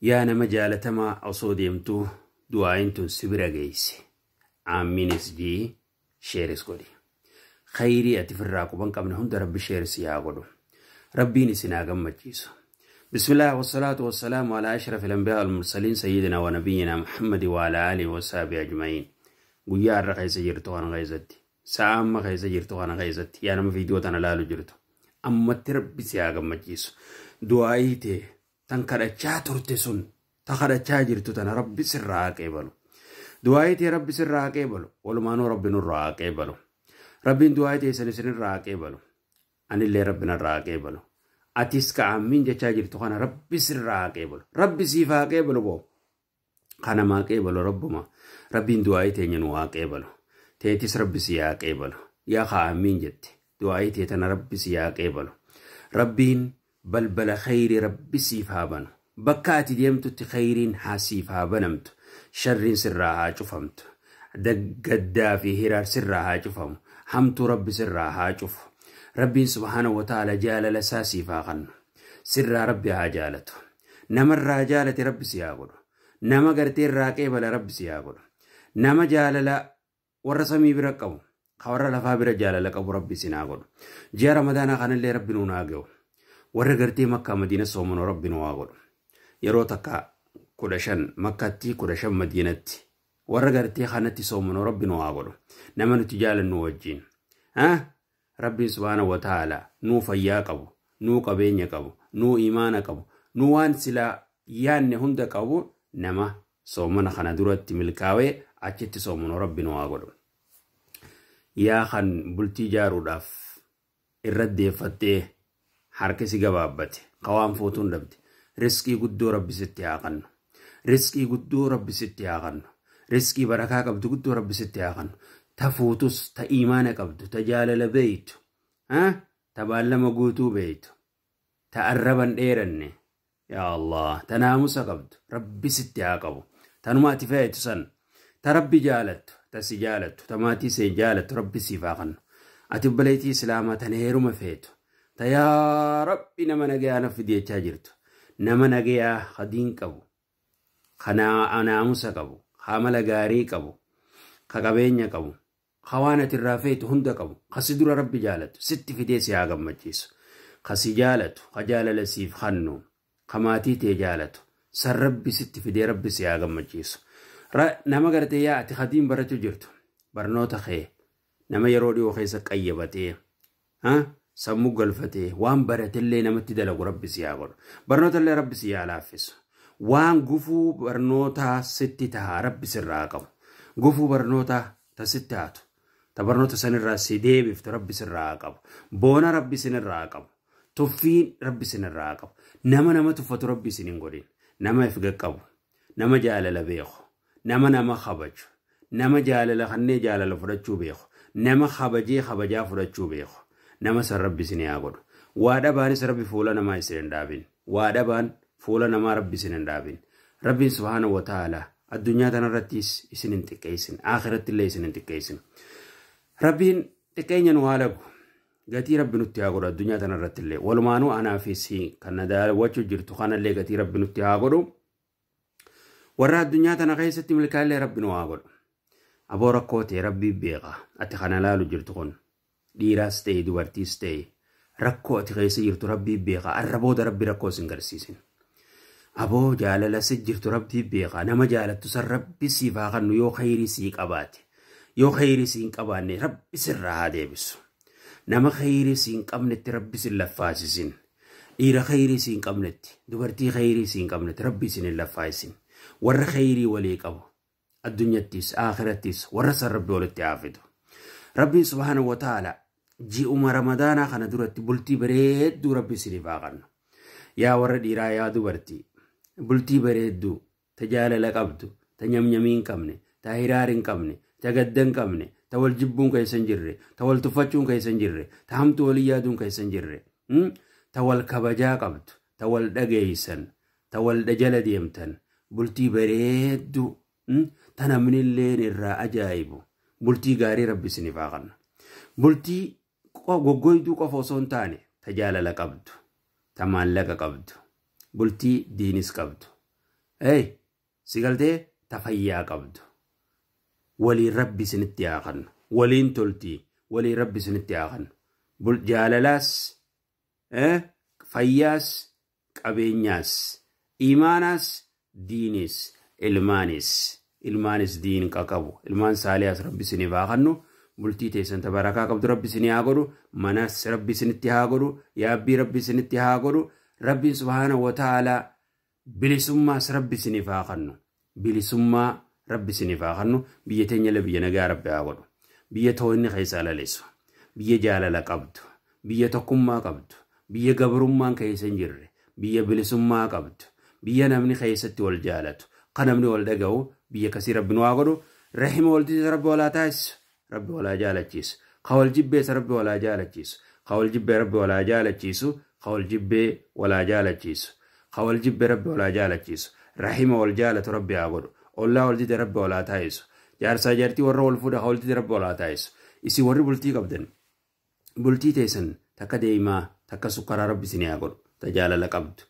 Yaa nama jaalatamaa, osoo deemtuu du'aayin tun si bira geeyse, aamiinis jii, share is godhi. Khayrii ati firraa quban qabne hunda Rabbi share si haa godhu. Rabbiin isin haa gammachiisu. بسم الله والصلاة والسلام على أشرف الأنبياء والمرسلين سيدنا ونبينا محمد وعلى آله وصحبه أجمعين. Guyyaa har'a keessa jirtu kana keessatti, sa'a amma keessa jirtu kana keessatti, yaa nama viidiyoo tana laalu jirtu, ammatti Rabbi si haa gammachiisu. Du'aayii ta'e tan kadhachaa turte sun, ta kadhachaa jirtu tana Rabbi sirraa haa qeebalu. Du'aayii ta'e Rabbi sirraa haa qeebalu. Walumaanuu Rabbi nurraa haa qeebalu. Rabbiin du'aayii ta'e san isinirraa haa qeebalu. Anillee Rabbi narraa haa qeebalu. Atis ka aamiin jechaa jirtu kana Rabbi sirraa haa qeebalu. Rabbi siif haa qeebalu boo. Kana maa qeebalu Rabbuma. Rabbiin du'aayii teenya nu haa qeebalu. Teetis Rabbi si haa qeebalu. Yaa ka aamiin jette, du'aayii tee tana Rabbi si haa qeebalu. Rabbiin balbala khayrii Rabbi siif haa banu. Bakka ati deemtutti khayriin haa siif haa banamtu. Sharriin sirraa haa cufamtu. Gaddaa fi hiraar sirraa haa cufamu. Hamtuu Rabbi sirraa haa cufu. Rabbiin subhaana wa ta'ala jaalala isaa siif haa kennu. Sirraa Rabbi haa jaalatu. Namarraa jaalate Rabbi si haa godhu. Nama gartee irraa qeebala Rabbi si haa godhu. Nama jaalala warra samii bira qabu, ka warra lafaa bira jaalala qabu Rabbi si haa godhu. Ji'a Ramadaanaa kanallee Rabbi nuun haa ga'u. Warra gartee Makkaa Madiina soomanoo Rabbi nu haa godhu. Yeroo takka 15 Makkatti, 15 Madiinatti. Warra gartee kanatti soomanoo Rabbi nu haa godhu. Nama nuti jaalannu wajjin. Rabbiin subhaana wa ta'ala nuu fayyaa qabu, nuu qabeenya qabu, nuu imaana qabu, nuu waan silaa yaanne hunda qabu, nama soomana kana duratti milkaa'ee achitti soomanoo Rabbi nu haa godhu. Yaa kan bultii ijaaruudhaaf irra deeffattee harki si gabaabbate, ka waan fuutuun dhabde, riskii guddoo Rabbi sitti haa kennu. Riskii guddoo Rabbi sitti haa kennu. Riskii barakaa qabdu guddoo Rabbi sitti haa kennu. Ta fuutus ta imaana qabdu, ta jaalala beeytu, ta baallama guutuu beeytu, ta arraban dheeranne, yaa Allah, ta naamusa qabdu Rabbi sitti haa qabu. Tanuma ati feetu san, ta Rabbi jaalattu, ta si jaalattu, ta maatii see jaalattu Rabbi siif haa kennu. Ati obboleettii Islaamaa tan heeruma feetu, ta yaa Rabbi nama nagayaa na fidi jechaa jirtu, nama nagayaa hadiin qabu, ka naamusa qabu, ka amala gaarii qabu, ka qabeenya qabu, ka waan ati irraa feetu hunda qabu, ka si dura Rabbi jaalatu sitti fidee si haa gammachiisu. Ka si jaalatu, ka jaalala siif kennu, ka maatii tee jaalatu san Rabbi sitti fidee Rabbi si haa gammachiisu. Nama gartee yaa ati hadiin barachuu jirtu, barnoota kee nama yeroo dhiyoo keessa qayyabatee sammuu galfatee waan baratellee namatti dalagu Rabbi si haa godhu. Barnoota illee Rabbi si haa laaffisu. Waan gufuu barnootaa sitti tahaa Rabbi sirraa qabu. Gufuu barnootaa ta sitti haatu, ta barnoota sanirraa si deebiftu Rabbi sirraa qabu. Boona Rabbi sinirraa qabu. Tuffiin Rabbi sinirraa qabu. Nama nama tuffatu Rabbi isin hin godhin. Nama if qaqqabu, nama jaalala beeku, nama nama kabaju, nama jaalala kannee jaalala fudhachuu beeku, nama kabajee kabajaa fudhachuu beeku, nama san Rabbi isin haa godhu. Waa dhabaanis Rabbi fuula namaa isin hin dhaabin. Waa dhabaan fuula namaa Rabbi isin hin dhaabin. Rabbiin subhaana wa ta'ala addunyaa tanarrattis isin hin xiqqeessin, akhiratti illee isin hin xiqqeessin. Rabbiin xiqqeenya nu haa lagu. Gatii Rabbi nutti haa godhu addunyaa tanarratti illee. Walumaanuu anaafis kan na daawwachuu jirtu kanallee gatii Rabbi nutti haa godhu. Warra addunyaa tana keessatti milkaa'illee Rabbi nu haa godhu. Aboo, rakkoo ta'e Rabbii beeka. Ati kana laalu jirtu kun dhiiraas ta'e dubartiis ta'e, rakkoo ati keessa jirtu Rabbii beeka. Arra booda Rabbi rakkoo sin garsiisin. Aboo, jaalala si jirtu Rabbii beeka. Nama jaalattu san Rabbi siif haa kennu yoo khayrii sii qabaate. Yoo khayrii sii hin qabaanne Rabbi sirraa haa deebisu. Nama khayrii sii hin qabnetti Rabbi sin laffaasisin. Dhiira khayrii sii hin qabnetti, dubartii khayrii sii hin qabnetti Rabbi isin hin laffaasisin. Warra khayrii walii qabu addunyattis akhirattis warra san Rabbi walitti haa fidu. Rabbiin subhaanahu wa ta'ala ji'uma Ramadaanaa kana duratti bultii bareedduu Rabbi isiniif haa kennu. Yaa warra dhiiraa, yaa dubartii, bultii bareedduu ta jaalala qabdu, ta nyamnyamii hin qabne, ta hiraar hin qabne, ta gadda hin qabne, ta wal jibbuun keessa hin jirre, ta wal tuffachuun keessa hin jirre, ta hamtuu walii yaaduun keessa hin jirre, ta wal kabajaa qabdu, ta wal dhageeysan, ta wal jala deemtan, bultii bareedduu ta namni illeen irraa ajaa'ibu, bultii gaarii Rabbi isiniif haa kennu. Bultii goggoyduu qofa osoo hin taane, ta jaalala qabdu, ta maallaqa qabdu, bultii diinis qabdu. Si galtee ta fayyaa qabdu. Waliin rabbi isinitti haa kennu. Waliin toltii. Waliin rabbi isinitti haa kennu. Jaalalaas, fayyaas, qabeenyaas, imaanaas, diinis, ilmaanis. Ilmaanis diin qaqqabu. Ilmaan saalihaas rabbi isiniif haa kennu. Bultii teessan ta barakaa qabdu rabbi isinii haa godhu. Manas rabbi isinitti haa godhu. Yaabbii rabbi isinitti haa godhu. Rabbiin subhaanahu wa ta'aalaa bilisummaas rabbi isiniif haa kennu. Bilisummaa rabbi isiniif haa kennu. Biyya teenya illee biyya nagaa rabbi haa godhu. Biyya too'inni keessaa lalisu. Biyya jaalala qabdu. Biyya tokkummaa qabdu. Biyya gabrummaan keessa hin jirre. Biyya bilisummaa qabdu. Biyya namni keessatti wal jaalatu. Kan namni wal dhaga'u biyya kasii rabbi nu haa godhu. Rahima waltiisa rabbi walaa taasisu. Rabbi walaa jaalachiisu. Ka wal jibbeessa rabbi walaa jaalachiisu. Ka wal jibbee rabbi walaa jaalachiisu. Ka wal jibbee walaa jaalachiisu. Ka wal jibbee rabbi walaa jaalachiisu. Rahima wal jaalatu rabbi haa godhu. Ollaa wal dide rabbi walaa taasisu. Jaarsaa jaartii warra wal fuudha ka wal dide rabbi walaa taasisu. Isin warri bultii qabdan. Bultii teessan takka deemaa takka sukkaraa rabbi isinii haa godhu. Ta jaalala qabdu.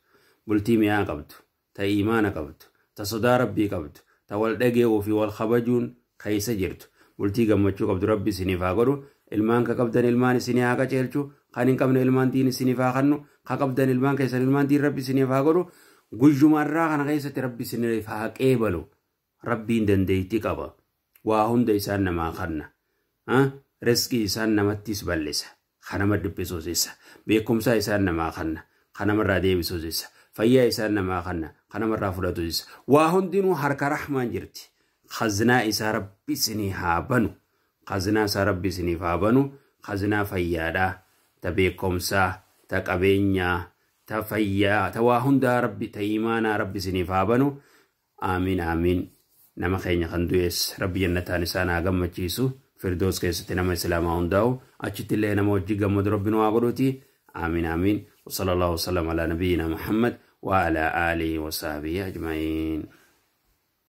Bultii mi'aa qabdu. Ta imaana qabdu. Ta sodaa rabbii qabdu. Ta wal dhage'uu fi wal kabajuun keessa jirtu. Bultii gammachuu qabdu rabbi isiniif haa godhu. Ilmaan ka qabdan ilmaan isinii haa qajeelchu. Kan hin qabne ilmaan diin isiniif haa kennu. Ka qabdan ilmaan keessan ilmaan diin rabbi isiniif haa godhu. Guyyumarraa kana keessatti rabbi isiniif haa qeebalu. Rabbiin dandeettii qaba. Waa hunda isaan namaa kenna. Riskii isaan namattis bal'isa. Kan nama dhiphisuusisa. Beekumsa isaan namaa kenna. Kan namarraa deebisuusisa. Fayyaa isaan namaa kenna. Kan namarraa fudhatuusisa. Waa hundinuu harka rahmaan jirti. Khazinaa isaa rabbi isinii haa banu. Khazinaa isaa rabbi isiniif haa banu. Khazinaa fayyaadhaa. Ta beekumsaa. Ta qabeenyaa. Ta fayyaa. Ta waa hundaa rabbi ta imaanaa rabbi isiniif haa banu. Aamiin aamiin. Nama keenya kan du'es rabbi jannataan isaan haa gammachiisu. Firdoos keessatti nama islaamaa hundaa'u. Achitti illee nama hojii gammadu rabbi nu haa godhuuti. Aamiin aamiin. Wa sallallahu wa sallam ala nabiyyina Muhammad wa ala aalihi wa sahbihi ajma'iin.